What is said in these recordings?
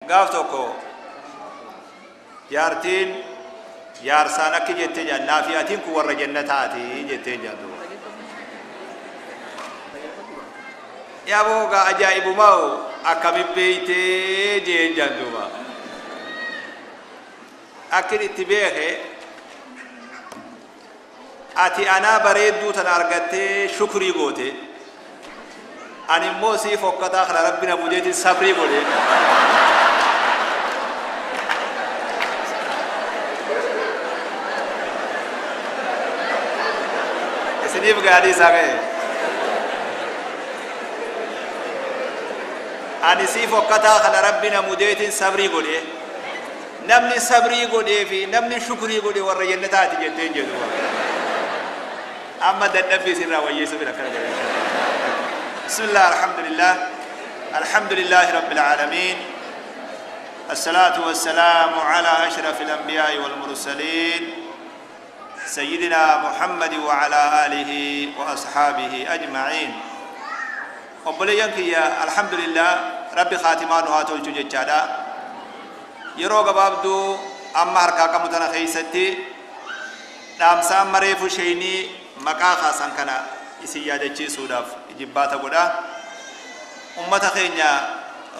Gaaf tokko jaartiin jaarsaan akki jettee jaan naafi atiin kun warra jannataati jettee jaan duuba. Yaaboo gaa ajaa'ibumaa akkamin beeytee jeen jaan duuba. Akkin itti beeke ati anaa bareedduu tana argattee shukrii goote. Ani immoo sii fokkataa kana rabbi na bujeetiin sabrii godhe. Isiniif gaarii isaa ga'e. Ani sii fokkataa kana rabbi na mudeetiin sabrii godhe. Namni sabrii godhee fi namni shukrii godhe warra jannataati jetteen jedhu. Amma dadhabbii isinirraa wayyeessu bira akkana jedhe. بسم الله الحمد لله الحمد لله رب العالمين الصلاة والسلام على أشرف الأنبياء والمرسلين سيدنا محمد وعلى آله وأصحابه أجمعين. وبلينك يا الحمد لله ربي خاتمان هاتول ججادا يروق بابدو أما هركا كمتنا خيستي دامسا مريفو شيني مقاخا سنكنا isin yaadachiisuudhaaf jibbaata godha. Ummata keenya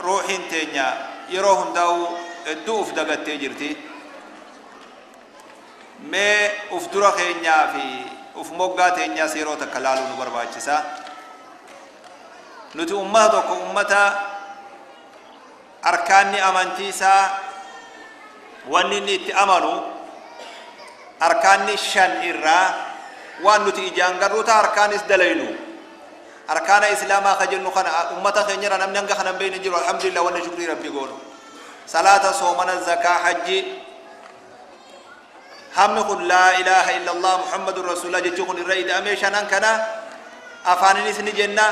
ruuxiin teenya yeroo hundaa'u hedduu uf dagattee jirti. Mee uf dura keenyaa fi uf moggaa teenyaas yeroo takka laaluu nu barbaachisa. Nuti ummata tokko ummata arkaanni amantii isaa wanni inni itti amanu arkaanni shan irraa waan nuti ijaan garuu ta'a harkaanis dalaynu arkaana islaamaa ka jennu kana ummata keenyarra namni hanga kana hin beekne jiru alhamdulillah wanni shukrii rabbii goonu salaata soomana zakaa hajji hammi kun laa ilaaha illallah muhammadun rasuulullah jechuun kun irra ida'amee shanan kana afaaninis ni jenna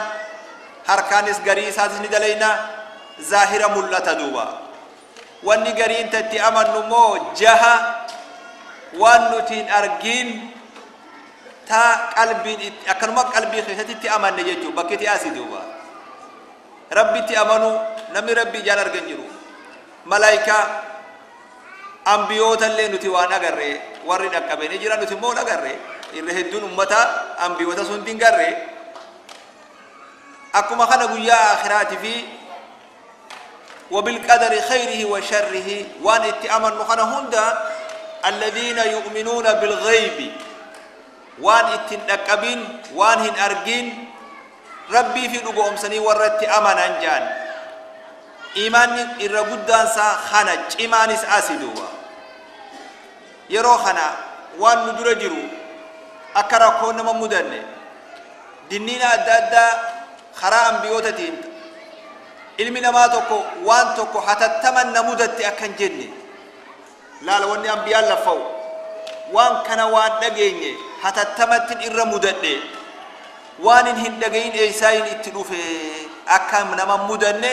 harkaanis garii isaatis ni dalayna zaahira mul'ata duuba wanni gariin tatti amannu immoo jaha waan nuti hin argin ta qalbiin akkanuma qalbii keessatti itti amanne jechuun bakki itti asii duuba rabbitti amanu namni rabbi ijaan argan jiru malaayikaa ambiyoota illee nuti waan agarre warri dhaqqabe ni jira nuti immoo agarre irra hedduun ummata ambiyoota sun hin garre akkuma kana guyyaa akhiraatii fi وبالقدر خيره وشره وان اتأمن خنا هندا الذين يؤمنون بالغيب waan ittiin dhaqqabin waan hin argin rabbii fi dhugoomsanii warra itti amanan jaan imaanni irra guddaansaa kana cimaanis asi duuba yeroo kana waan nu dura jiru akka rakkoo nama mudanne dinniina adda addaa karaa ambiyootatiin ilmi namaa tokko waan tokko hatattaman na mudatte akka hin jenne laala wanni ambiyaan laffa'u waan kana waan dhageenye hatattamatti irra mudadhe waan hin dhagayin eessaayin itti dhufe akka nama mudanne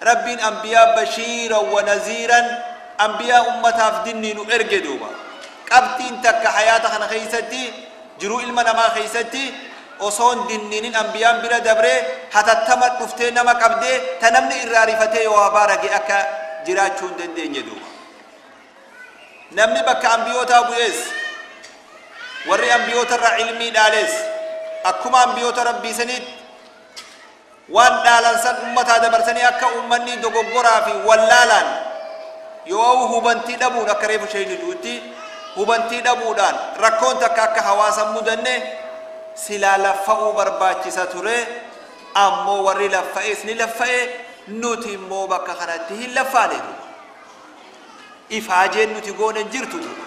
rabbiin ambiyaa bashiiran wa naziiran ambiyaa ummataaf dinni nu erge duuba qabxiin takka hayaata kana keeysatti jiruu ilma namaa keeysatti osoon dinniinin ambiyaan bira dabree hatattama dhuftee nama qabdee ta namni irraa rifatee yoo baarage akka jiraachuu hin dandeenye duuba namni bakka ambiyootaa bu'ees warri ambiyoota irraa ilmii dhaales akkuma ambiyoota rabbii saniitti waan dhaalan san ummataa dabarsanii akka ummanni dogoggoraa fi wallaalaan yoo hubantii dhabuun akka reefu isheen duutti hubantii dhabuudhaan rakkoon takka akka hawaasa mudanne silaa laffa'uu barbaachisa ture ammoo warri laffa'es ni laffa'e nuti immoo bakka kanatti hin laffaane duuba ifaajeen nuti goone hin jirtu duuba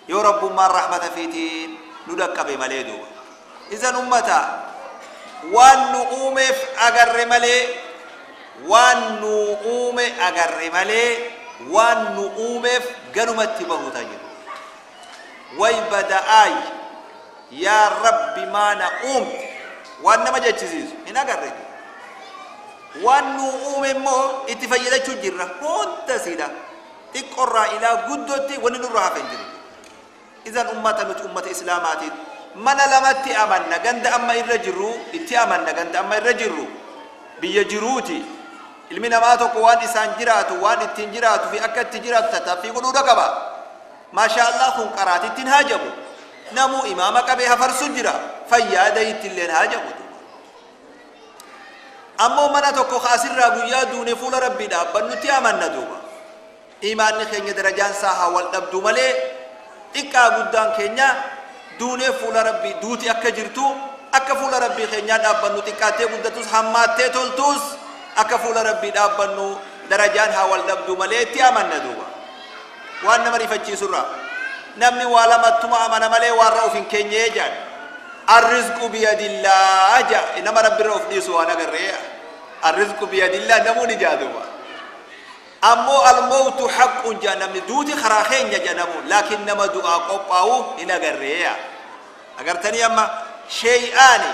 yoo rabbummaan rahmata fiitiin nu dhaqqabe malee duuba izan ummata waan nu uumeef agarre malee waan nu uume agarre malee waan nu uumeef ganumatti bahuta jiru way bada'aay yaa rabbi maana uumte waan nama jechisiisu hin agarre waan nu uume immoo itti fayyadachuu jirra hunda siidha xiqqorraa ilaa guddootti wanni nurra hafe hin jiru izan ummata nuti ummata islaamaatiin mana lamatti amanna ganda amma irra jirru itti amanna ganda amma irra jirru biyya jiruuti Ilmi namaa tokko waan isaan jiraatu, waan ittiin jiraatu fi akka itti jiraatu tattaaffii godhuudha qaba. Maasha Allah, kun qaraatittiin haajamu. Namuu imaama qabee hafarsu jira, fayyaada ittilleen haajamu. Ammoo mana tokko asirraa guyyaa duune fuula rabbii dhaabbannutti amanna duuba. Imaanni keenya darajaan isaa haa wal dhabdu malee, xiqqaa guddaan keenya duunee fuula rabbii, duuti akka jirtu, akka fuula rabbii keenyaa dhaabbannu, xiqqaattee guddatus, hammaattee toltus, akka fuula rabbii dhaabbannu darajaan haa wal dhabdu malee itti amanna duuba. Waan nama rifachiisurraa namni waa lamattuma amana malee waarra of hin keenyee jedhan. Arrizqu biyadillaa ja nama rabbirra of dhiisu waan agarree. Arrizqu biyadillaa namuu ni jaa duuba. Ammoo almawtu haqqun jaa namni, duuti karaa keenya jaa namu, laakiin nama du'aa qophaa'u hin agarree. Agartanii, amma shay'aani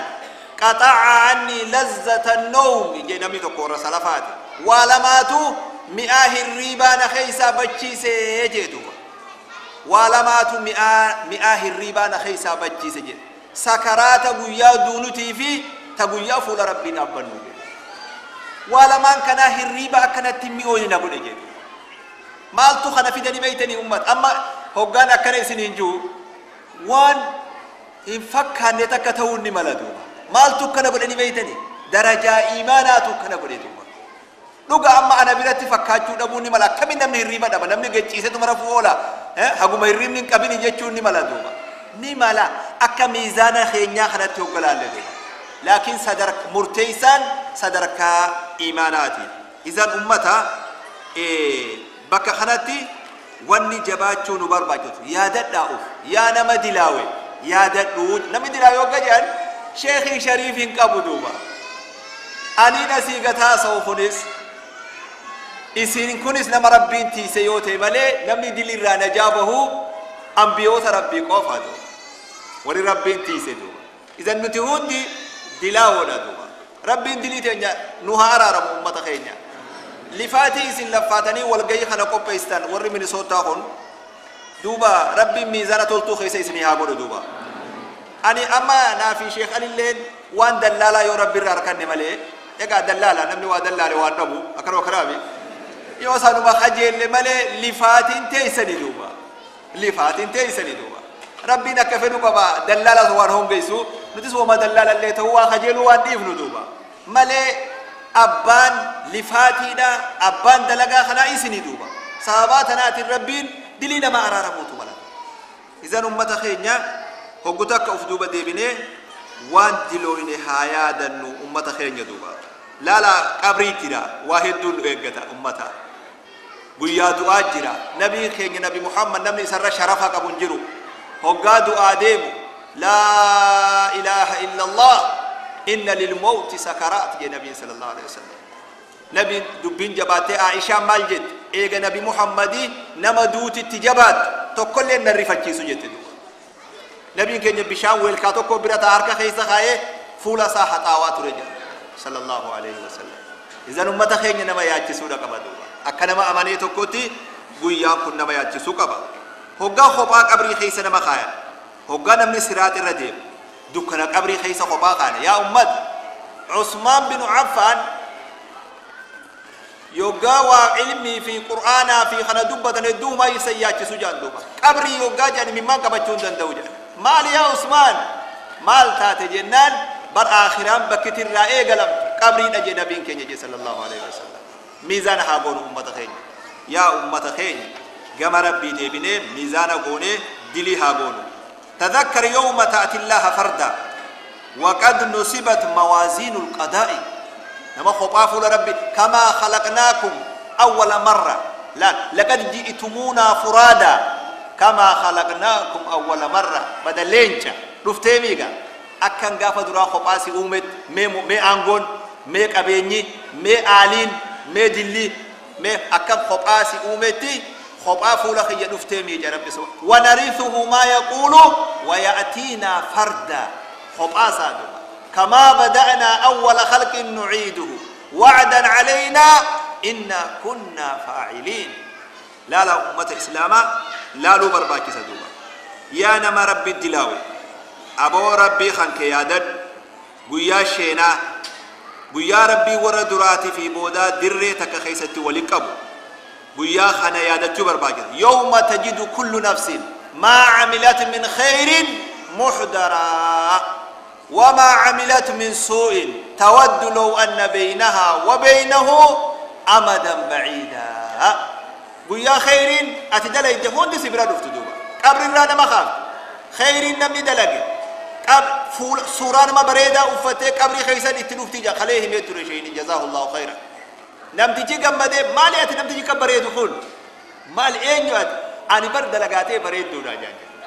qaxaca anni lazzata nawmi jee namni tokko warra salafaati. Waa lamaatu mi'aa hirriibaa na keeysaa bachiisee jee duuba. Waa lamaatu mi'aa hirriibaa na keeysaa bachiise jedhe: sakaraata guyyaa duunutii fi ta guyyaa fuula rabbii dhaabbannu jedhe. Waa lamaan kanaa hirriiba akkanatti mi'ooyni na godhe jedhe. Maaltu kana fidanii beeytanii, ummat? Amma hoggaan akkana isiniin jiru waan hin fakkaanne takka ta'uu ni mala duuba. Maaltu akkana godhanii beeytanii? Darajaa iimaanaatu akkana godhe duuba. Dhuga, amma ana biratti fakkaachuu dhabuu ni mala. Akkamiin namni hirriiba dhaba? Namni gacciisetu mara rafuu oola, haguma hirriibni hin qabini jechuun ni mala duuba. Ni mala akka miizaana keenyaa kanatti hoggalaalle duuba. Laakiin sadarka murteeysaan sadarkaa iimaanaati. Izan ummata, bakka kanatti wanni jabaachuu nu barbaachisu, yaadadhaa uf, yaa nama dilaawe yaadadhu. Namni dilaawe hogga jedhan sheekii shariif hin qabu duuba. Aniin asii gataa sa'u kunis, isin kunis nama rabbiin tiise yoo ta'e malee, namni dilirraa najaa bahu ambiyoota rabbii qofa duuba, warri rabbiin tiise duuba. Idan nuti hundi dilaawoodha duuba. Rabbiin dilii teenya nu haa araaramu. Ummata keenya, lifaatii isin laffaatanii walgayii kana qopheessitan warri Minisootaa kun duuba, rabbiin miizaana toltuu keessa isinii haa godhu duuba. Ani amma naafi sheekh alilleen waan dallaalaa yoo rabbi irraa harkanne malee, egaa dallaala namni waa dallaale waan dhabu akkanuma kanaami, yoo sanuma kajeelle malee lifaatiin teessani duuba, lifaatiin teessani duuba. Rabbiin akka fedhu qaba. Dallaalas waan hongeysu, nutis wama dallaalallee ta'uu waan kajeeluu waan dhiifnu duuba malee, abbaan lifaatiidha, abbaan dalagaa kanaa isini duuba. Sababaa tanaatiin rabbiin dilii nama araaramuutu mala. Idan ummata keenya, hoggu takka uf duuba deebinee waan dilooyne haa yaadannu ummata keenya duuba. Laala, qabrii jira, waa hedduun nu eeggata ummata. Guyyaa du'aa jira. Nabiin keenya Nabi Muhammad, namni isarra sharafa qabu hin jiru, hoggaa du'aa deemu "Laa ilaaha illa Allah, inna lilmawti sakaraat" jee nabiin sallallahu alaihi wasallam. Nabiin dubbiin jabaattee, Aishaan maal jette? "Eega Nabi Muhammadii nama duutitti jabaattu tokkollee nan rifachiisu" jette duuba. Nabiin keenya bishaan weelkaa tokko bira taa harka keessa kaayee fuula isaa haxaawaa ture jedha sallallahu alaihi wasallam. Idan ummata keenya, nama yaachisuudha qaba duuba. Akka nama amanee tokkotti guyyaan kun nama yaachisuu qaba. Hoggaa kophaa qabrii keessa nama kaayan, hoggaa namni siraat irra deemu, dukkana qabrii keessa kophaa kaane, yaa ummat, Usmaan bin Affaan yoggaa waa ilmii fi qur'aanaa fi kana dubbatan hedduumaa isa yaachisu jedhan duuba. Qabrii yoggaa jedhan imimmaan qabachuu hin danda'u jedhan. "Maali yaa Usmaan, maal taate?" jennaan, "Bar aakhiraan bakkitirraa eegalamtu qabriidha" jee nabiin keenya jee sallallahu alaihi wasallam. Miizaana haa goonu ummata keenya. Yaa ummata keenya, gama rabbii deebinee miizaana goonee dilii haa goonu. تذكر يوم تأتي الله فردا وقد نصبت موازين القضاء. نما خطاف ربي "كما خلقناكم أول مرة"، لا، "لقد جئتمونا فرادا كما خلقناكم أول مرة". بدل لينشا رفتي ميغا أكن غافة درا خطاسي أومت مي أنغون مي قبيني مي آلين مي دلي مي أكن خطاسي أومتي خطا فولا خي رفتي ميجا. ربي سبحانه "ونرثه ما يقول ويأتينا فردا". خطا سادو "كما بدأنا أول خلق نعيده وعدا علينا إنا كنا فاعلين". لا لا، أمة إسلاما لا لو برباكي سدوبا. يا نما ربي الدلاوي أبو ربي خنك يادد، guyyaa sheenaa Guyyaa Rabbii warra duraatii fi boodaa dirree takka keessatti waliin qabu. Guyyaa kana yaadachuu barbaachisa. Yawma tajidu kullu nafsin maa camilat min khayrin muxdaraa wamaa camilat min suu'in tawaddu law anna baynahaa wa baynahu amadan baciidaa. Guyyaa khayriin ati dalayte hundi si bira dhuftu duuba. Qabrirraa nama kaaftu. Khayriin namni dalage. Suuraa nama bareedaa uffatee qabrii keessan itti dhufti jaa kalee himee ture shayini jazaahullahu khayran. Namtichi gammadee maali ati namtichi kan bareedu kun maali eenyu ati ani bar dalagaatee bareedduudha jaan jedhe.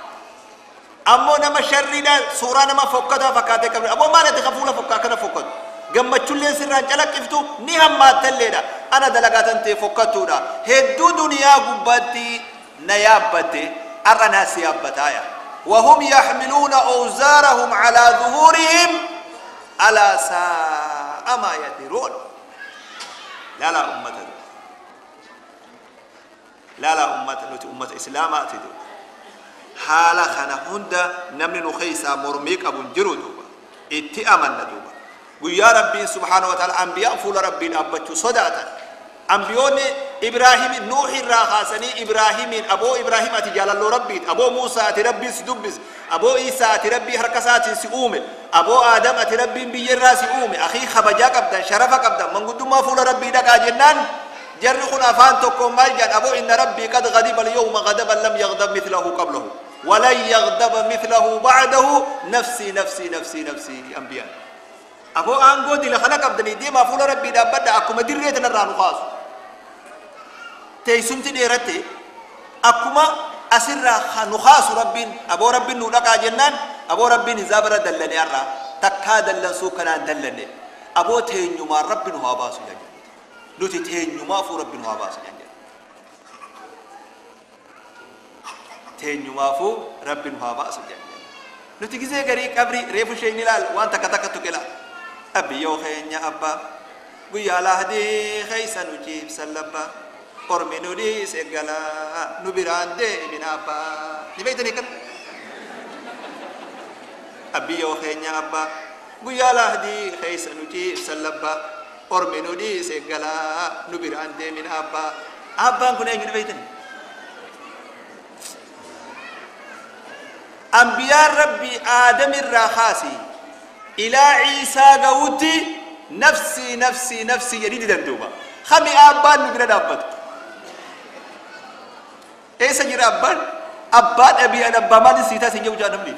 Ammoo nama sharriidha suuraa nama fokkataa fakkaatee qabri ammoo maali ati fuula fokkaa kana fokkatu gammachuullee sirraan calaqqiftu ni hammaattalleedha ana dalagaatan ta'e fokkattuudha hedduu duniyaa gubbaatti na yaabbatte har'a naa si yaabbataaya. وهم يحملون أوزارهم على ظهورهم ألا ساء ما يدرون. لا لا أمة لا لا أمة أمة إسلام أتدو حالة خنا هندا نمن نخيسا مرميك أبو جرو دوبا اتأمن دوبا ويا ربي سبحانه وتعالى أنبياء فول ربي أبتشو صدقة أنبيوني إبراهيم نوح الراخاسني إبراهيم أبو إبراهيم أتي جلال ربي أبو موسى أتي ربي سدبس أبو عيسى أتي ربي هركسات سئومه أبو آدم أتي ربي بيجر سئومه أخي خبجاك أبدا شرفك أبدا من قدوم ما فول ربي دك جنان جرخنا أفان تكون مالجان أبو إن ربي قد غضب اليوم غضبا لم يغضب مثله قبله ولن يغضب مثله بعده نفسي نفسي نفسي نفسي أنبياء أبو أنقودي لخلق أبدا دي ما فول ربي دابدا أكو مديرية نرانو خاص teessumti dheeratte akkuma asirraa nu kaasu rabbiin aboo rabbiin nu dhaqaa jennaan aboo rabbiin isaa bira dallane har'a takkaa dallansuu kanaan dallanne aboo teenyumaan rabbi nu haa baasu jaan jedhu nuti teenyumaafuu rabbi nu haa baasu jaan jedhu teenyumaafuu rabbi nu haa baasu jaan jedhu nuti gisee garii qabrii reefu isheen ilaal waan takka takka tuqe laal abbiyyoo keenya abbaa guyyaa lahdii keessa nu ciibsan labbaa ormi nu dhiise galaa nu biraan deemin abbaa ni beektanii kan abbiyyoo keenya abbaa guyyaa lahdii keessa nu ciibsan labbaa ormi nu dhiise galaa nu biraan deemin abbaa abbaan kun eenyu ni beektanii ambiyaan rabbii aadamirraa kaasii ilaa ciisaa ga'utti nafsii nafsii nafsii jedhii didan duuba kami abbaan nu bira dhaabbatu eessa jira abbaan abbaa dhabii an abbaa maali siitaa siin jedhu namni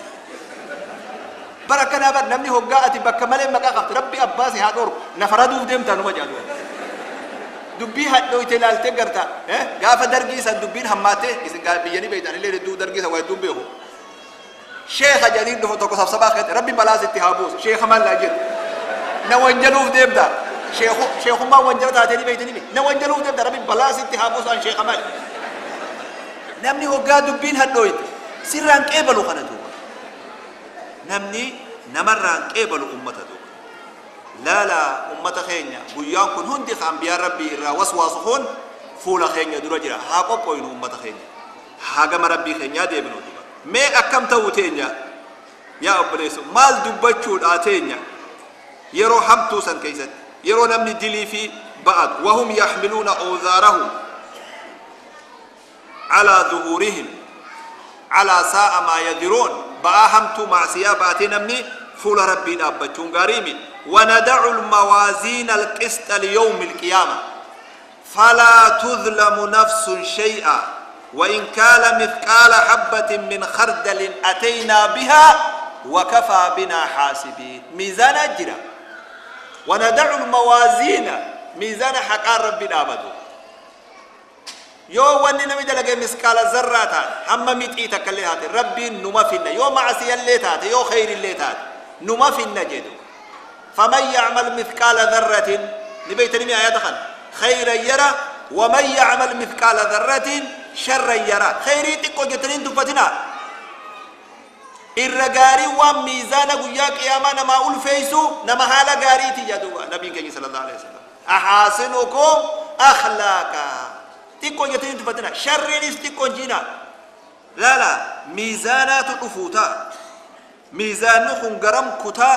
bara akkanaa bar namni hoggaa ati bakka malee maqaa qabte rabbi abbaa si haa dhorku nafara duuf deemtaa numa jaadu dubbii hadhooyte ilaaltee garta gaafa dargii san dubbiin hammaattee isin biyyanii beektan illee hedduu dargii san waa hedduun beeku sheekha jedhiin dhufu tokko sabsabaa keessatti rabbi balaa sitti haa buusu sheekha maal laa jedhu na wanjaluuf deemta sheekummaa wanjala taatee ni beektanii na wanjaluuf deemta rabbi balaa sitti haa buusu an sheekha maal namni hoggaa dubbiin hadhooyte sirraan qeebalu kana duuba namni namarraan qeebalu ummata duuba laalaa ummata keenya guyyaan kun hundi ambiyaan rabbii irraa waswaasu kun fuula keenya dura jira haa qophooynu ummata keenya haa gama rabbii keenyaa deebinu duuba mee akkam ta'uu teenya yaa obboleessu maal dubbachuudhaa teenya yeroo hamtuu san keessatti yeroo namni dilii fi ba'atu wahum yaxmiluuna awzaarahum على ظهورهم على ساء ما يدرون بأهمت معصية باتي نمني فول ربي أبتشون غريمي وندع الموازين القسط ليوم القيامة فلا تظلم نفس شيئا وإن كان مثقال حبة من خردل أتينا بها وكفى بنا حاسبين ميزان أجرا وندع الموازين ميزان حق ربي أبدو yoo wanni namni dalage miskaala zarraa taate hamma mixii takka illee taate rabbiin numa finna yoo macasiyallee taate yoo khayrillee taate numa finna jedhu faman yacmal mithqaala dharratin ni beeytani mi ayata kana khayran yara waman yacmal mithqaala dharratin sharran yara khayrii xiqqoo jettanii hin tuffatinaa irra gaarii waan miizaana guyyaa qiyaamaa namaa ulfeeysu nama haala gaariiti jedhuba nabiin keenya sallallahu alaihi wasallam ahaasinukum akhlaaqa xiqqoo jettanii hin tuffatinaa sharriinis xiqqoo hin jiinaa laala miizaanaatu dhufuutaa miizaanni kun garam kutaa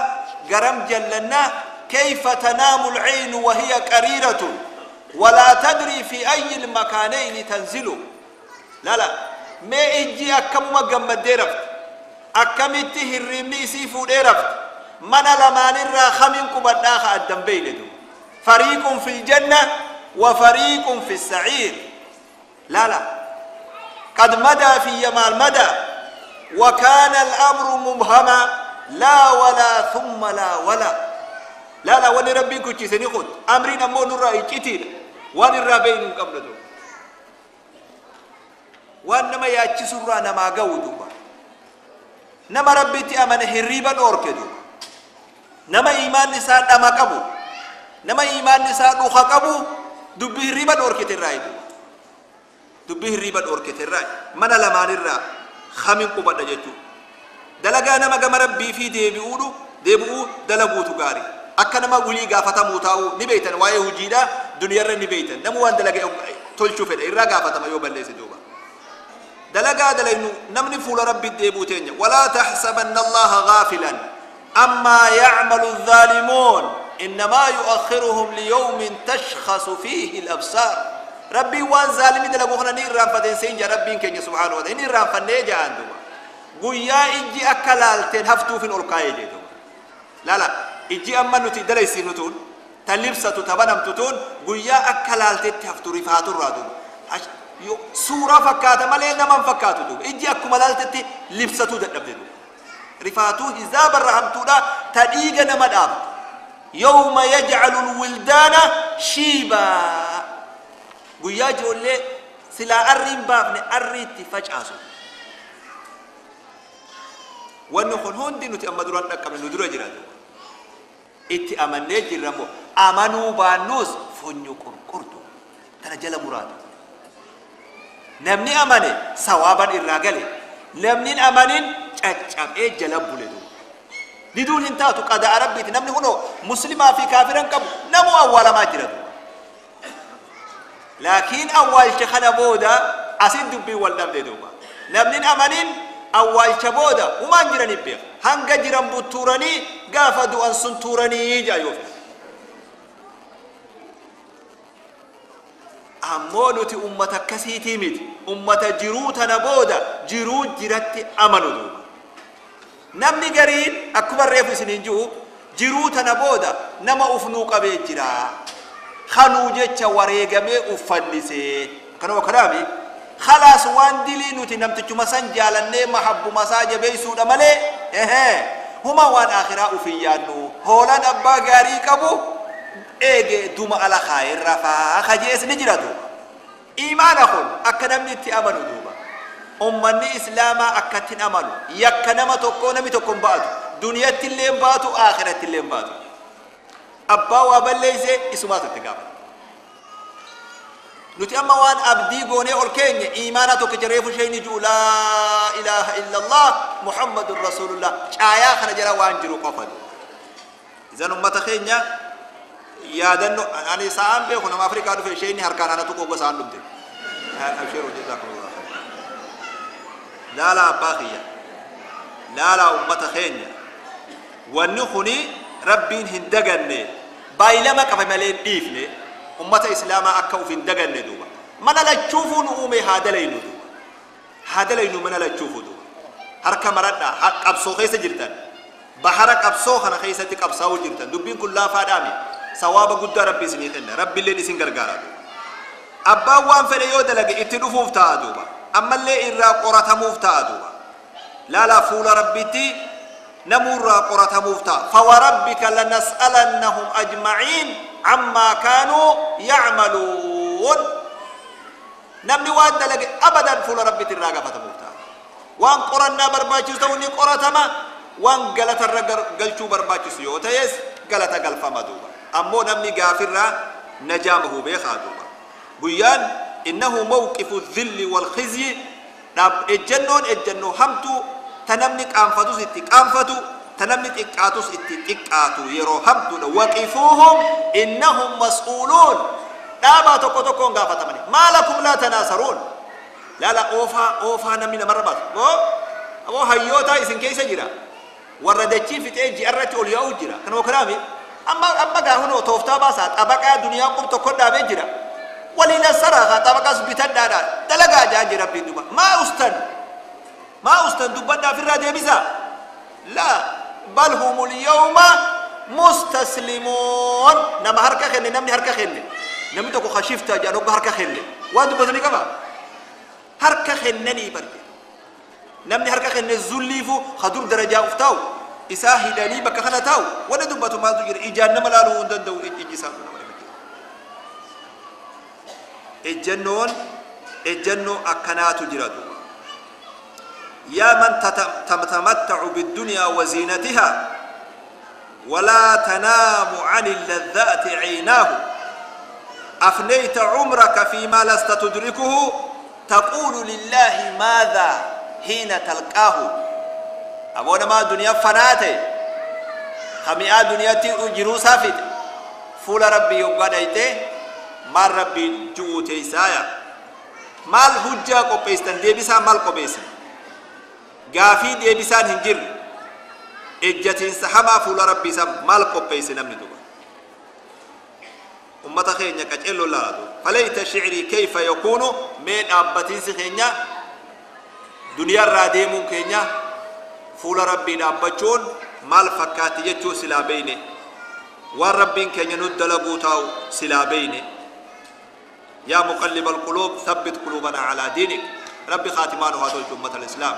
garam jallannaa كيف تنام العين وهي قريرة ولا تدري في أي المكانين تنزل. لا لا ما إجي أكم مقام ديرفت أكمته الرمني سيفو ديرفت من لمان الراخ منكم الناخ الدنبين فريق في الجنة وفريق في السعير. لا لا قد مدى في يمال مدى وكان الأمر مبهما لا ولا ثم لا ولا. لا لا وني ربي كوتشي سنخد أمرنا مو نرى كتير وان الرابين قبل دو وان ما ياتي سرانا ما قودوا نما ربي تأمن هريبا أوركدو نما إيمان نساء أما قبو نما إيمان نساء روخ قبو دبي هريبا أوركت الراي دبي هريبا أوركت الراي من لما نرى خمين قبض جتو دلقا نما قم ربي في ديبئولو ديبئو دلقو تقاري أكنما ولي قافتا موتاو نبيتن وايه وجيدا دنيا نبيتن نمو وان دلقا تلشو في الإرى قافتا ما يوبل ليس دوبا دلقا دلقا نمني فول ربي ديبوتين. ولا تحسبن الله غافلا أما يعمل الظالمون إنما يؤخرهم ليوم تشخص فيه الأبصار. ربي وان ظالمي دلقو خنا نيران فتن سينجا ربي كن سبحانه وتعالى نيران فنيجا عندما قويا إجي أكلالتين هفتو في الألقاية جيدو. لا لا إجي أما نتي دليسي نتون تلبسة تبنم تتون قويا أكلالتين هفتو رفاتو رادو سورة فكاتة مالي نمان فكاتو دو إجي أكملالتين لبسة تدبدو رفاتو هزاب الرحمتو دا تديق نمد آب يوم يجعل الولدان شيبا قويا جولي سلا أرين بابني أرين تفجأسو وأنه هون دي نتي أما دران نكمل ندرة جرادو إتي أمني جرامو أمنوا بانوس فنيو كركردو ترى مرادو نمني أمني سوابا الرجالي نمني أمنين أجاب إيه جلب بولدو بدون انتاتو قد عربيت نمني هنا مسلمة في كافرا كم نمو أول ما جرادو لكن أول شخنا بودا أسد بي والنبي دوما نمني أمنين أول شبودا وما جراني بيه هنجا جران بطوراني قافدو أن سنتوراني جايوف أمونتي أمة كسيتي ميت أمة جروتا نبودا جرو جرات أمنو دوما نمني قرين أكبر ريف سنين جو جروتا نبودا نما أفنو قبي جرا خنو جتش وريقمي أفنسي كانوا كلامي خلاص وان دلي نوتي نمتچو مسان جالني محب مساج بيسو دمالي هما وان آخرا أفيانو هولان أبا غاري كبو ايجي دوما على خير رفا خجيس نجرا دوما إيمان أخون أكنم نتي أمنو دوما أمني إسلاما أكتن أمنو يكنما تكو نمي تكون باتو دنيا تلين باتو آخرة تلين باتو أبا وابليسي إسماتو تقابل نتي أما وان أبدي قوني أولكين إيمانا تكجريف شيء نجو لا إله إلا الله محمد رسول الله آيا خنجرا وان جرو قفل إذن أمة خينيا يا دنو أنا سام بيه خنا أفريقيا دو في شيء هركان أنا تكو بس عن لبدي أبشروا جزاكم الله خير. لا لا باقية لا لا أمة خينيا ونخني ربين هندقني بايلما كفي ملين ديفني أمة إسلاما أكو في الدجن ندوبا من لا تشوفون أمي هذا لينو دوبا هذا لينو من لا تشوفوا دوبا هركا مرنا أبصو خيسة جرتان بحرك أبصو خنا خيسة تك أبصو جرتان دبين كلها فادامي سواب قد ربي سنيتنا ربي اللي نسين غرغارا أبا وان فليو دلقي اتنفوف تا دوبا أما اللي إرى قرة موفتا دوبا لا لا فول ربتي نمر قرة موفتا فوربك لنسألنهم أجمعين عما كانوا يعملون نمني وان دلقي أبدا فول ربي تراغا فتموتا وان قرنا برباچس توني قرتما وان غلط غلچو برباچس يوتيس غلط غلفما دوبا أمو نمني غافر نجامه بخادوبا بيان إنه موقف الذل والخزي ناب الجنون الجنو همتو تنمني قانفتو ستي قانفتو تنمني تقاتو ستي تقاتو يرو همتو وقفوهم إنهم مسؤولون دابا توكو توكو غافتا مني ما لكم لا تناصرون لا لا أوفا أوفا نمي نمر بس أو هيوتا إسن كيسة جرا وردتشي في تيجي أرتي أولياء جرا كانوا كلامي Amma amma gaahunoo tooftaa baasaa xabaqaa duniyaa qub tokko dhaabee jira. Waliin assaraa xabaqaas bitadhaadha dalagaa jaa jira rabbiin duba. Maa ustan dubbadhaaf irraa deebisaa. Laa bal humul yawma mustaslimuun. Nama harka kenne, namni harka kenne, namni tokko kashiftaa jedhan hogga harka kenne waan dubbatanii qaba. Harka kennanii barje. Namni harka kenne zulliifu hadur darajaa uf taa'u isaa hidhanii bakka kana taa'u wanni dubbatu maaltu jira? Ijaan nama laaluu hin danda'u, ijji isaa nama dhibate. Ejjennoon ejjennoo akkanaatu jira duuba. Yaa man tatamatta'u biddunyaa wa ziinatihaa ولا تنام عن اللذات عيناه أفنيت عمرك فيما لست تدركه تقول لله ماذا حين تلقاه. أبونا ما دنيا فناته خميئة دنيا تجرو سافد فول ربي يقعد ما ربي جوتي سايا مال حجة قبيستن ديبسا مال قبيستن غافي ديبسان هنجر ejjatiin sahamaa fuula rabbii isaa maal qopheesse namni duba ummata keenya qaceelloo laalatu. Falayta shicrii kayfa yakuunu. Mee dhaabbatiinsi keenya duniyaarraa deemuun keenya fuula rabbii dhaabbachuun maal fakkaatti jechuu silaa beeyne, waan rabbiin keenya nu dalaguu taa'u silaa beeyne. Yaa muqalliba alquluub thabbit quluubanaa calaa diinik. Rabbi khaatimaa nu haa tolchu. Ummata alislaam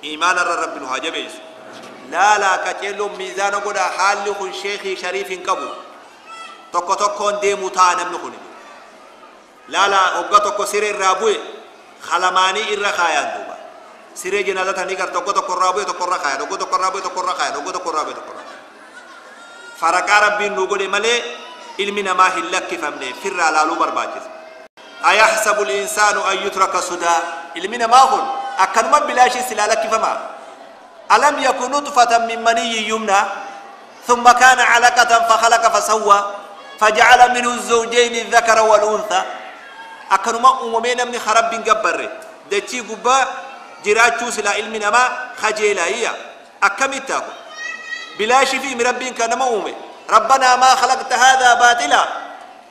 iimaanarra rabbi nu haa jabeessu. Laalaa qaceelloon miizaana godha. Haalli kun sheekii shariif hin qabu, tokko tokkoon deemuu ta'a namni kun. Laalaa hogga tokko siree irraa bu'e halamaanii irra kaayaan duuba siree janaazatanii gar tokko tokko irraa bu'e tokko irra kaayan, hogga tokko irraa bu'e tokko irra kaayan, hogga tokko irraa bu'e tokko irra kaayan. Faraqaa rabbiin nu godhe malee ilmi namaa hin lakkifamne, firraa laaluu barbaachisa. Ayahsabu linsaanu an yutraka sudaa. Ilmi namaa kun akkanuma bilaashii silaa lakkifamaa? ألم يكن نطفة من مني يمنى ثم كان علقة فخلق فسوى فجعل منه الزوجين الذكر والأنثى. أكنما أممين من خرب جبر دتي قبا جراتشو سلا علمنا ما خجيلا هي أكملتاكو بلا شفي من ربك كان أمي. ربنا ما خلقت هذا باطلا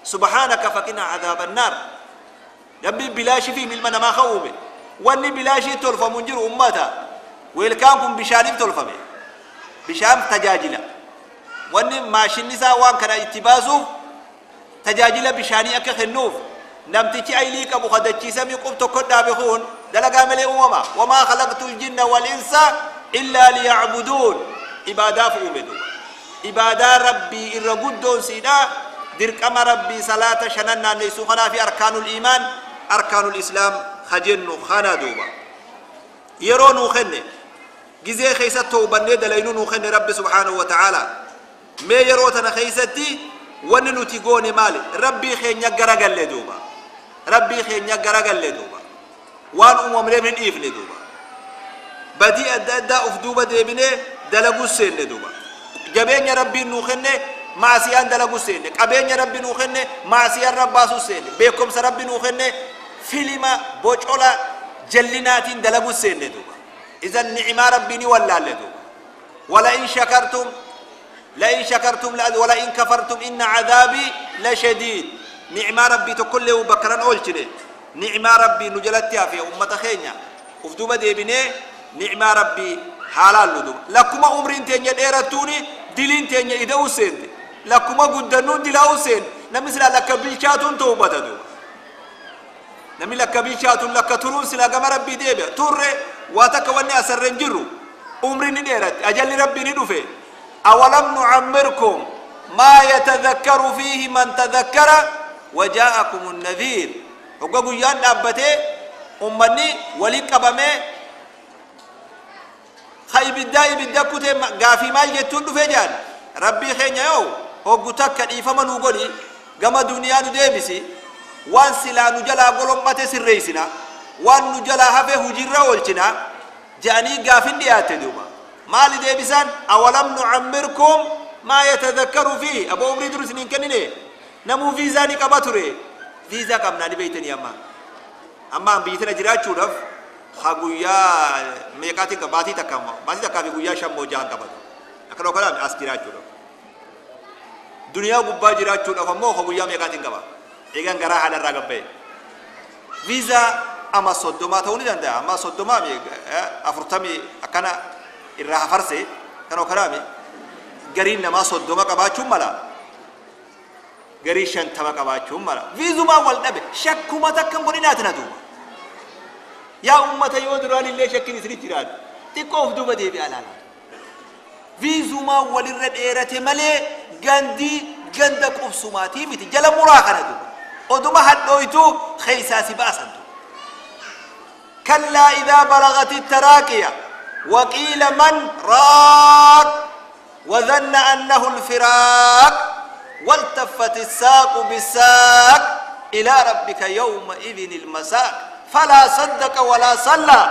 سبحانك فقنا عذاب النار. ربي بلا شفي من ما خومي واني بلا شيء تلفى منجر أمتا ويلكانكم بشانيف تلفمي بشام تجاجلا واني ماشين نساء وان كان اتبازو تجاجلا بشاني أكا خنوف نمتكي أيليك أبو خدتشي سمي قبتو كنا بخون دلقا ملي أمما وما خلقت الجن والإنس إلا ليعبدون. إبادة فأمدو إبادة ربي إرقدون سيدا درك أما ربي صلاة شننا نيسوخنا في أركان الإيمان أركان الإسلام خجن خانا دوبا يرونو خنه جزء خيسته وبني دلينو خن رب سبحانه وتعالى ما يروتنا خيستي وننو تيغوني مالي ربي خين يغرغل لدوبا ربي خين يغرغل لدوبا وان امم من ايف لدوبا بدي ادى افدوبا ديبني دلغو سين لدوبا جبين ربي نو خن معصيان دلغو سين قبين ربي نو خن معصيان رباسو سين بكم ربي نو خن فيلما بوچولا جلناتين دلغو سين لدوبا إذا نعمة ربي ولا لدو ولئن شكرتم لئن شكرتم ولئن كفرتم إن عذابي لشديد. نعمة ربي تكله بكرا أولتني نعمة ربي نجلتها في أمة خينيا وفدوبة ديبني نعمة ربي حلال لدو لكما عمرين تنيا ديرتوني دلين تنيا إذا وسند لكما قدنون دلا وسند نمثل لك بالشاتون توبة دو نمي لك بالشاتون لك ترون سلا كما ربي ديبه تره واتك وني أسرن جرو عمري نديرت أجل ربي ندفه. أولم نعمركم ما يتذكر فيه من تذكر وجاءكم النذير. وقالوا يان أبته أمني ولي قبمه خيب الداء بالدكوت غافي مال يتون فجان ربي خين يو هو قتك إفما نقولي كما دنيا ندبسي وان سلا نجلا قولهم ما تسريسنا وان نجلا هفه هجرة والجنا جاني غافين ديات دوما مال ديبسان. أولم نعمركم ما يتذكر فيه أبو عمري درس من كنني نمو فيزا نكبتوري فيزا كم نادي بيتني أما أما بيتنا جرات شورف خاغويا ميكاتي كباتي تكام باتي تكافي غويا شام موجان كبتو أكلو كلام أسكرات شورف Duniyaa gubbaa jiraachuudhaaf ammoo ka guyyaa meeqaatiin qaba? Eegan garaa haadha irraa gabba'e. Viizaa ama 30 ta'uu ni danda'a. Amma 30 40 akkana irraa hafarse kanoo karaami. Gariin namaa 30 qabaachuun mala. Garii 50 qabaachuun mala. Viizumaa wal dhabe shakkuma takka hin godhinaati na duuba. Yaa ummata yoo duraan illee shakkiin isinit jiraate xiqqoo of duuba deebi'aa ilaalaa. Viizumaa walirra dheerate malee gandi ganda qubsumaatii miti. Jala muraa kana duuba. Oduma hadhooytuu keessaa si baasan duuba. Kallaa idaa balagati taraaqiya waqiila man raaq وظن أنه الفراق والتفت الساق بالساق إلى ربك يومئذ المساق فلا صدق ولا صلى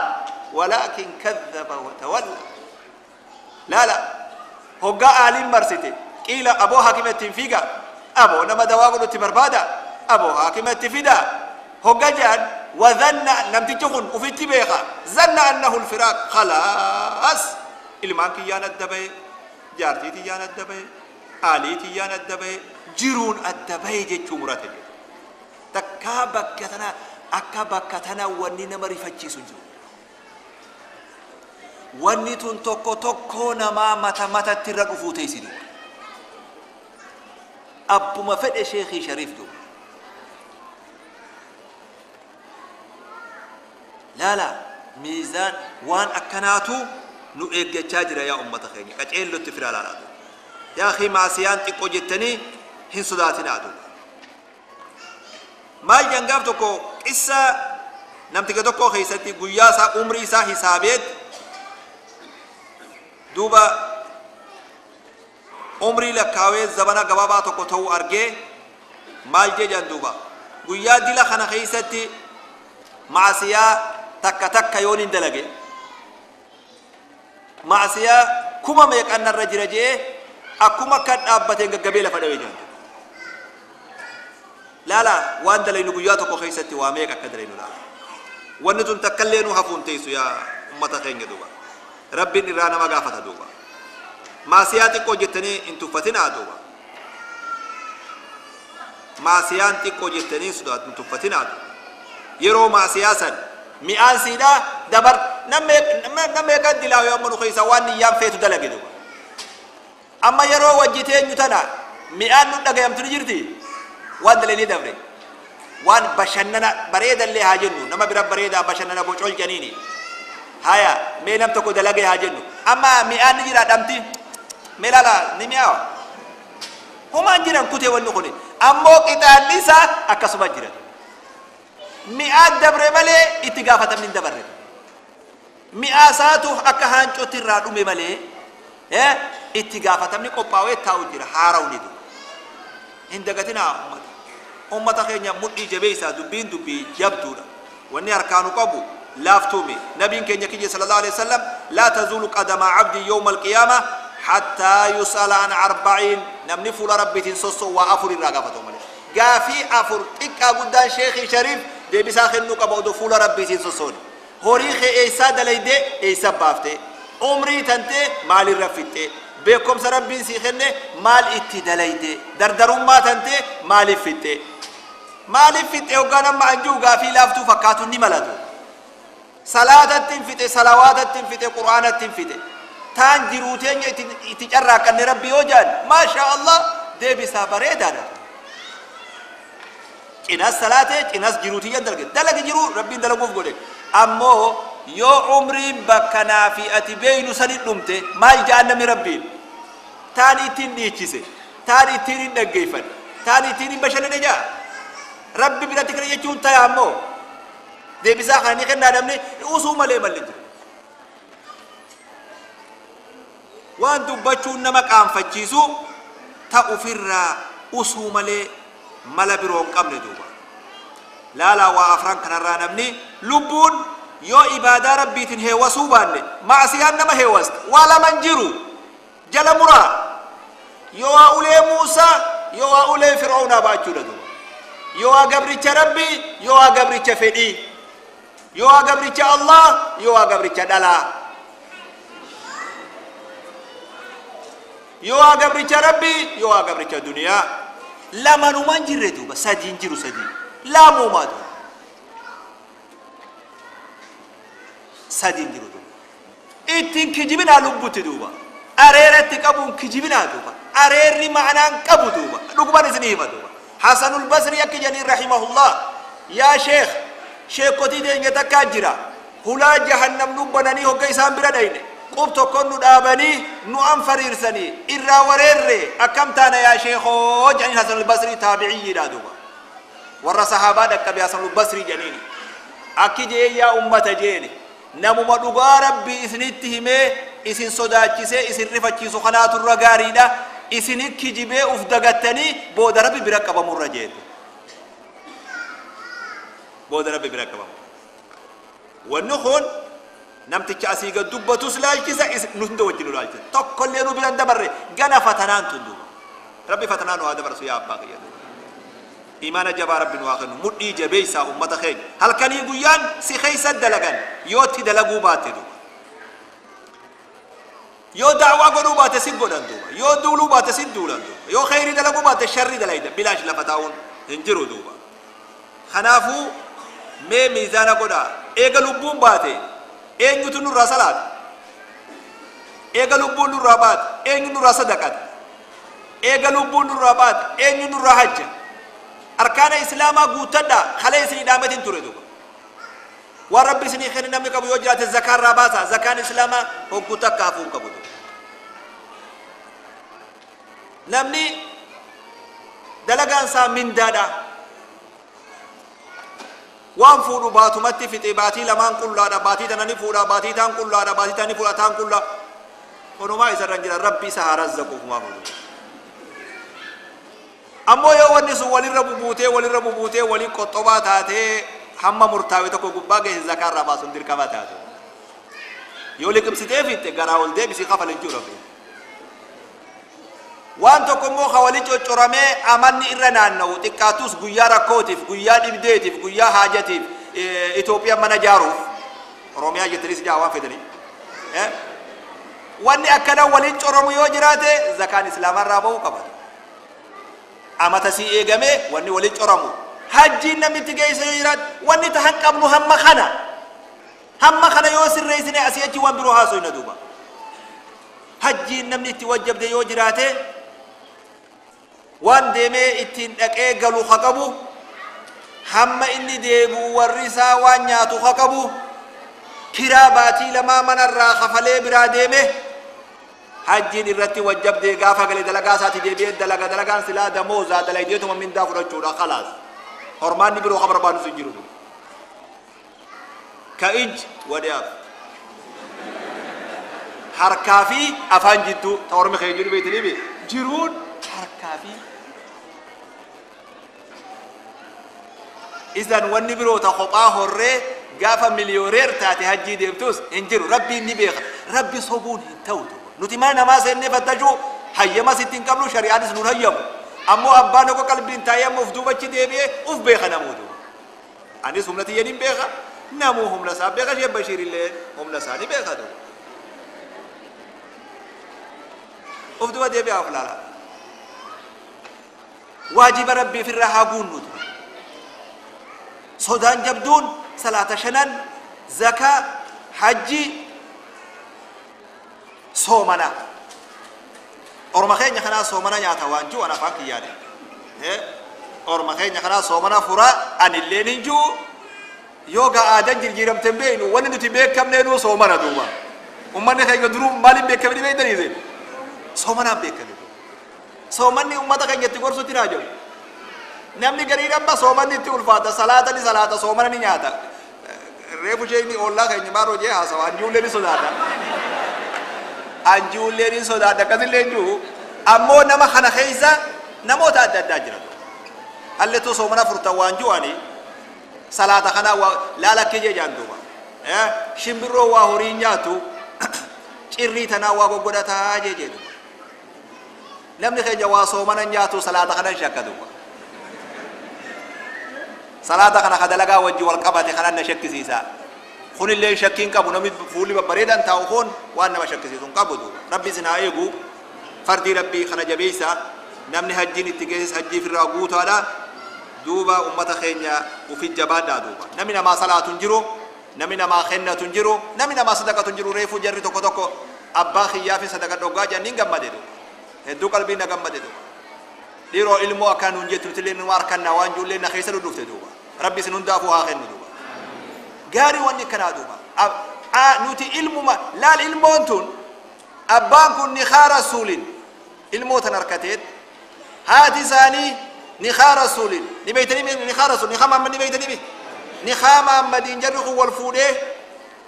ولكن كذب وتولى. لا لا هو عالم مرسيتي قيل أبو حاكم التنفيقة أبو نما دواغل التبربادة أبو حاكم التفيدة هو جان وظن لم تجخن وفي التبيخة ظن أنه الفراق خلاص إلمان كيان الدبي جارتي تيان الدبي آلي تيان الدبي جيرون الدبي جيتشو مراتي تكا بكتنا أكا بكتنا واني نمري فتشي سنجو واني تون توكو توكو نما متى متى ترقفو فوتيسي دو أبو ما فد شيخي شريف دو لا لا ميزان وان أكناتو نو إيجا تاجر يا أمة خيني كتير لو تفرع لا لا يا أخي معصيان تقو جتني هن صداتنا دو ما ينقف تكو إسا نمتك تكو خيستي قياسا عمري سا حسابيت دوبا عمري لكاوي زبنا غبابا تكو تو أرجي مال جي دوبا قيا دلا خنا خيستي معصية تك تك يونين دلقي معصية كما ميك أن الرجل جي أكما كان أبتين قبيلة فدوي جان لا لا وان دلينو قيا تكو خيستي واميك أكدلينو لا ونتن تكلينو هفون تيسو يا أمتا خينج دوبا ربي إرانا ما غافتا دوبا معصياتي كو جتني انتو فتنا دوبا معصياتي كو جتني سدات انتو فتنا دوبا يرو معصياسا مئان سيدا دبر نمي قد دلاو يوم نخيسا وان نيام فيتو دلقي دوبا أما يرو وجتين يتنا مئان ندقى يمتن جرتي وان دليني دبري وان بشننا بريدا اللي هاجنو نما برب بريدا بشننا بوچول جنيني هيا مي نم تكو دلقي هاجنو أما مئان نجرا دمتي ملالا نمياو هما جيران كوتي ونخوني أمو قتال نسا أكسوما جيران مئات دبر مالي اتقافة من دبر مئاساتو أكهان چوتي رادومي مالي اتقافة من قباوي تاو جيرا هاراوني دو هندقتنا أمتا أمتا خينيا مدي جبيسا دبين دبي جبدونا واني أركانو قبو لافتومي نبي كينيا كيجي صلى الله عليه وسلم لا تزول قدم عبدي يوم القيامة حتى يسأل عن 40 نمني فول ربي تنسوسو وأفر الرقافة مالي قافي أفر إكا قدان شيخي شريف دي بساخن نوكا بودو فول ربي تنسوسوني هوريخي إيسا دليدي إيسا بافتي عمري تنتي مالي رفتي بكم سربي سيخني مال إتي دليدي دردرون ما تنتي مالي فتي مالي فتي وقانا ما أنجو قافي لافتو فكاتو نمالاتو صلاة تنفتي صلوات تنفتي قرآن تنفتي تان جروتين يتجرى كان ربي وجان ما شاء الله دي بسا بريدا إناس صلاة إناس جروتين دلق دلق جرو ربي دلقوف قولي أمو يو عمري بكنا في أتبين سنة نمتي ما يجعلنا من ربي تاني تين نيتشيسي تاني تين نجيفن تاني تين بشر نجا ربي بلا تكري يجون تيامو دي بسا خاني خنا نمني أصوم لي ملنج وان دبچون نما قام فچيسو تا أفرا أصوم لي ملا برون قبل دوبا لا لا وافران كان را نمني لبون يو عبادة ربي تن هي وسوبان معصيان نما هي وست ولا منجرو جل مرا يو أولي موسى يو أولي فرعون باچو دوبا يو قبري ربي يو قبري فدي يو قبري الله يو قبري دلا Yoo gabricha rabbii yoo gabricha duniyaa. Lamanumaan jirre duuba sadiin jiru sadii lamumaa duuba sadiin jiru duuba ittiin kijibinaa lubbutti duuba areeratti qabuun kijibinaa duuba areerri ma'anaan qabu duuba dhuguman isinii hima duuba. Hasanul Basri akka jedhaniin rahimahullah, yaa sheekh, sheekotii teenya takkaa jira hulaa jahannam nu bananii hogga isaan bira dhayne qub tokkon nu dhaabanii nu anfariirsanii irraa wareerre akkam taana yaa sheekoo jedhaniin. Hasanul Basrii taabiciyyiidha duuba, warra sahaabaa dhaqqabe. Hasanul Basrii jedhaniini akki jee, yaa ummata jeeni, namuma dhugaa rabbii isinitti himee isin sodaachisee isin rifachiisu kanaatu irra gaariidha isinit kijibee uf dagattanii booda rabbi bira qabamurra jeete. Booda rabbi bira qabamu wanni kun namticha asii gad dubbatus laalchisa, nu hunda wajjin nu laalchisa. Tokkollee nu biran dabarre gana fatanaan tun duuba. Rabbi fatanaa nu haa dabarsu. Yaa abbaa kiyya, duuba imaana jabaa rabbi nu haa kennu. Mudhii jabeeysaa ummata keenya halkanii guyyaan si keeysa dalagan. Yoo itti dalaguu baatte duuba, yoo da'waa godhuu baate si godhan duuba, yoo duuluu baate si duulan duuba, yoo kheyrii dalaguu baate sharrii dalayda. Bilaash lafa taa'uun hin jiru duuba. Kanaafuu mee miizaana godhaa. Eega lubbuun baate eenyutu nurraa salaata? Eega lubbuun nurraa baate eenyu nurraa sadaqata? Eega lubbuun nurraa baate eenyu nurraa hajja? Arkaana islaamaa guuttadha. Kalee isinii dhaametin ture duuba. Waan rabbi isinii kenne namni qabu yoo jiraate zakaa irraa baasa. Zakaan islaamaa hogguu takka hafuu hin qabu duuba. Namni dalagaan isaa mindaadha waan fuudhu baatumatti fixe, baatii lamaan qullaadha, baatii tana ni fuudha, baatii taan qullaadha, baatii tana ni fuudha, taan qullaa onumaa isarra jira. Rabbi isa haa razzaquuf maa fuudhu. Ammoo yoo wanni sun walirra bubuutee walirra bubuutee walii qoxxobaa taatee hamma murtaawe tokko gubbaa geesse, zakaa irraa baasuun dirqama taate. Yoo liqimsitee fitte garaa ol deebisii kafal hin jiru rabbi. Waan tokko immoo ka wali coccoramee amanni irra naanna'u xiqqaatus guyyaa rakkootiif, guyyaa dhibdeetiif, guyyaa haajatiif, Itoophiyaa mana jaaruuf, Oromiyaa jettanis jaa waan fedhanii, wanni akkana waliin coromu yoo jiraate zakaan islaamaa irraa bahuu qaba. Amata sii eegamee wanni waliin coramu, hajjiin namni itti geesse yoo jiraate, wanni tahan qabnu hamma kana hamma kana yoo sirreessine asii achi waan biroo haasoyna duuba. Hajjiin namni itti wajjabde yoo jiraate, waan deemee ittiin dhaqee galu ha qabu, hamma inni deebi'u warri isaa waan nyaatu ha qabu, kiraa baatii lamaa manarraa kafalee biraa deeme, hajjiin irratti wajjabdee gaafa gale dalagaa isaati deebi'ee dalaga. Dalagaan silaa damoozaa dalaydeetuma mindaa fudhachuudha, khalaas. Hormaanni biroo ka barbaadus hin jiru. Ka ij wadiyaaf harkaa fi afaan jidduu ta ormi keenya jiru beeytanii jiruun harkaa fi isan wanni biroo ta kophaa horree gaafa miliyooneer taate hajjii deemtus hin jiru. Rabbiin ni beeka, rabbi sobuun hin ta'u. Nuti mana namaa seennee fattashuu hayyamas itti hin qabnu, shari'aanis nun hayyamu. Ammoo abbaan tokko qalbiin taa'ee amma uf duubachi deebi'ee uf beeka namuutu. Anis humna tiyyan hin beeka, namuu humna isaa beeka, Sheekh Bashiir illee humna isaa ni beeka duuba. Uf duba deebi'aa of laala. Waajiba rabbii ofirraa haa guunnu ture. Sodaan jabduun salaata shanan, zakaa, hajji, soomana. Orma keenya kanaa soomana nyaata waan jiru an afaan kiyyaane. Orma keenya kanaa soomana furaa anilleen hin jiru. Yoo gaa aadaan jijjiiramte hin beeknu, wanni nuti beekamneenuu soomana duuba. Ummanni keenya duruu maaliin beekamni beektanii? Soomanaan beekame. Soomanni ummata keenya itti gorsutti naa jiru. Namni gariin amma soomanni itti ulfaata, salaata ni salaata, soomana ni nyaata. Reefu isheen ollaa keenya maal hojii haasawa, anjuullee ni sodaata. Anjuullee ni sodaata akkasillee hin jiru. Ammoo nama kana keessa namoota adda addaa jira. Hallettuu soomana furtan waan ji'anii salaata kana waa laala kiyya jaan duuba. Shimbirroo waa horii nyaatu cirrii tanaa waa goggodhataa jee duuba. Namni keenya waa soomana nyaatu salaata kana shakka duuba. Salaata kana ka dalagaa wajji wal qabate kanan na shakkisiisa. Kunillee shakkiin qabu, namni fuulli babbareedan taa'u kun waan nama shakkisiisu hin qabu duuba. Rabbi isin haa eegu. Fardii rabbii kana jabeeysa namni hajjiin itti geesses hajjii firraa guutaadha. Duuba ummata keenya ufi jabaadhaa. Duuba namni namaa salaatu hin jiru, namni namaa kennatu hin jiru, namni namaa sadaqatu hin jiru. Reefuu jarri tokko tokko abbaa kiyyaa fi sadaqa dhoggaa jedhaniin gammade duuba hedduu qalbii na gammade. Duuba dhiiroo ilmoo akkaan nuun jettu nutillee nu harkannaa waan ijoollee na keessa dhufte. Duuba rabbi isin hundaafuu haa kennu. Duuba gaarii wanni akkanaa. Duuba nuti ilmuma laal, ilmoon tun abbaan kun nikaa rasuulin ilmoo tan harkateet, haati isaanii nikaa rasuulin ni beeytanii, nikaa rasuul, nikaa Muhammad ni beeytanii, nikaa Muhammadiin jarri kun wal fuudhee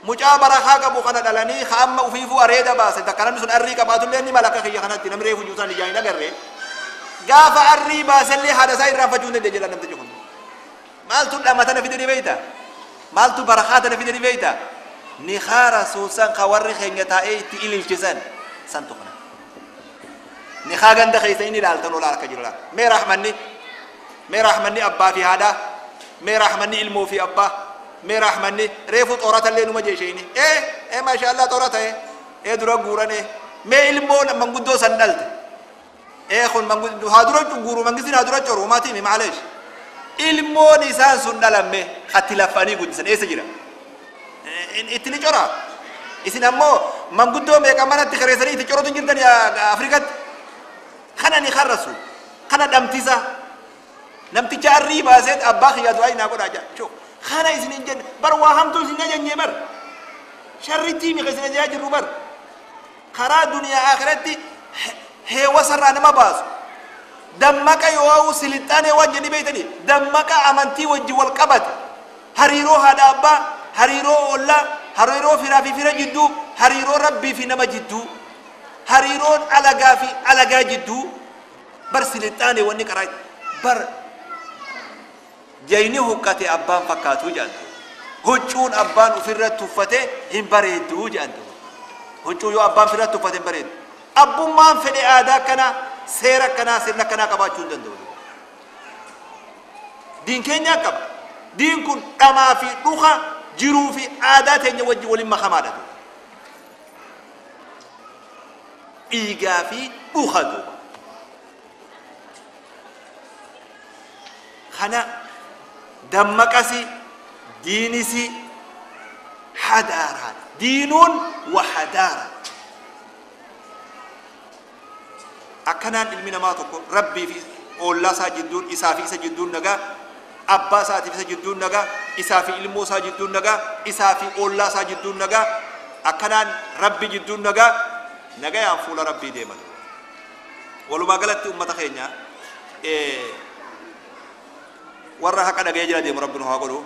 mucaa barakaa qabu kana dhalanii ka amma ufiifuu areeda baase. Takka namni sun arrii qabaatullee ni mala akka kiyya kanatti namni reefu juusan ijaan hin agarre. Gaafa arrii baasellee haadha isaa irraanfachuu hin dandeenye jedha namtichi kun. Maaltu dhama tana fide ni beeyta? Maaltu barakaa tana fide ni beeyta? Nikaa rasuulsan ka warri keenya taa'ee itti ililchisan santu kana. Nikaa ganda keessa inni ilaaltan ola harka jiru. Mee rahmanni, mee rahmanni abbaa fi haadhaa, mee rahmanni ilmoo fi abbaa, mee rahmanni. Reefu xooratallee numa jeesheeni ee ee maasha Allah xoorata ee ee dura guurane. Mee ilmoo manguddoo san dhalte ee kun manguddoo haa dura guuru, mangistiin haa dura coru maatiimi maaleesh. Ilmoon isaan sun dhalamme hatti laffanii guddisan eessa jira? Itti ni cora. Isin ammoo manguddoo meeqa manatti kireessanii itti corotu hin jirtan Afrikatti. Kana ni karrasu kana dhamtisa namticha arrii baasee abbaa kiyyaa du'aa naa godhaa jaa. Kana isin hin jenne bar, waa hamtuu isin ajajnye bar, sharrittii miqa isin ajajaa jirru bar. Karaa duniyaa akhiratti heewasarraa nama baasu dammaqa yoo silixaanee waan jenni beeytanii dammaqa amantii wajji wal qabate, hariiroo haadha abbaa, hariiroo ollaa, hariiroo firaa fi fira jidduu, hariiroo rabbii fi nama jidduu, hariiroon alagaa fi alagaa jidduu bar silixaanee wanni karaa bar jayni huqqate abbaan fakkaatuu jedhantu. Huccuun abbaan ofirratti uffate hin bareedduu jedhantu. Huccuu yoo abbaan ofirratti uffate hin bareeddu. Abbummaan fedhe aadaa akkanaa, seera akkanaa, sirna akkanaa qabaachuu hin danda'u. Diin keenyaa qaba. Diin kun dhamaa fi dhuka jiruu fi aadaa teenya wajji waliin makamaadha. Dhiigaa fi dhuka. Duuba kana dammaqasi diinisi hadaaraadha. Diinuun wa hadaara. Akkanaan ilmi namaa tokko rabbii fi ollaa isaa jidduun, isaa fi isa jidduun nagaa, abbaa isaatiif isa jidduun nagaa, isaa fi ilmoo isaa jidduun nagaa, isaa fi ollaa isaa jidduun nagaa, akkanaan rabbi jidduun nagaa, nagayaan fuula rabbii deeman. Walumaa galatti ummata keenya warra haqa dhagee jira deemu rabbi nu haa godhu.